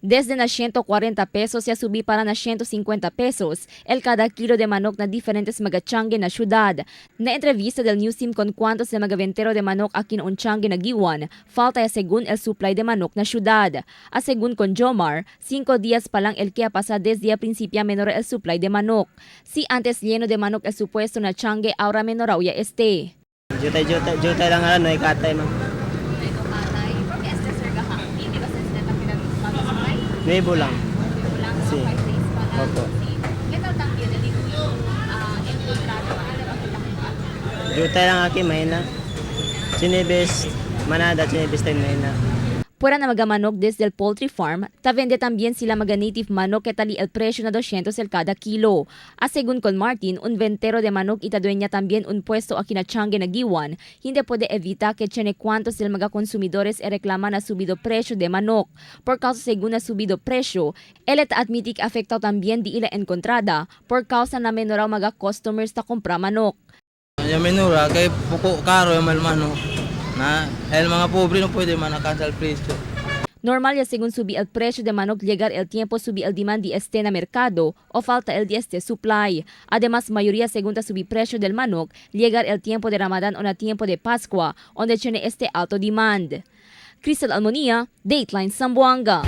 Desde na 140 pesos ya subi para na 150 pesos el cada kilo de manok na diferentes mga tiangge na syudad. Na entrevista del News Team con cuantos de mga ventero de manok akin un tiangge na giwan, falta ya según el supply de manok na syudad. A según con Jomar, 5 días pa lang el que pasa desde a principia menor el supply de manok. Si antes lleno de manok el supuesto na tiangge, ahora menoraw ya este. Jutay, jutay, jutay lang alam, naikatay man. Nuevo lang. Sí. Opo. Jutay lang aki, mahina. Chinibis, manada, chinibis tayo mahina. Pwera na mga manok desde el poultry farm, ta vende también sila mga native manok que tali el presyo na 200 el cada kilo. A según con Martin, un ventero de manok ita dueña también un puesto aquí na Changue na Giwan, hindi puede evita que tiene cuantos del mga consumidores e reclama na subido presyo de manok. Por causa según na subido presyo, el et admiti que afectado también di ila encontrada por causa na menoraw mga customers ta compra manok. Yung minura, kay puko karo yung malmano. Na, el mga pobre no pwede man cancel presyo. Normal ya según subi el precio de manok llegar el tiempo subi el demand di este na mercado o falta el di este supply. Además, mayoría según ta subi precio del manok llegar el tiempo de Ramadán o na tiempo de Pascua, donde tiene este alto demand. Crystal Almonia, Dateline Zamboanga.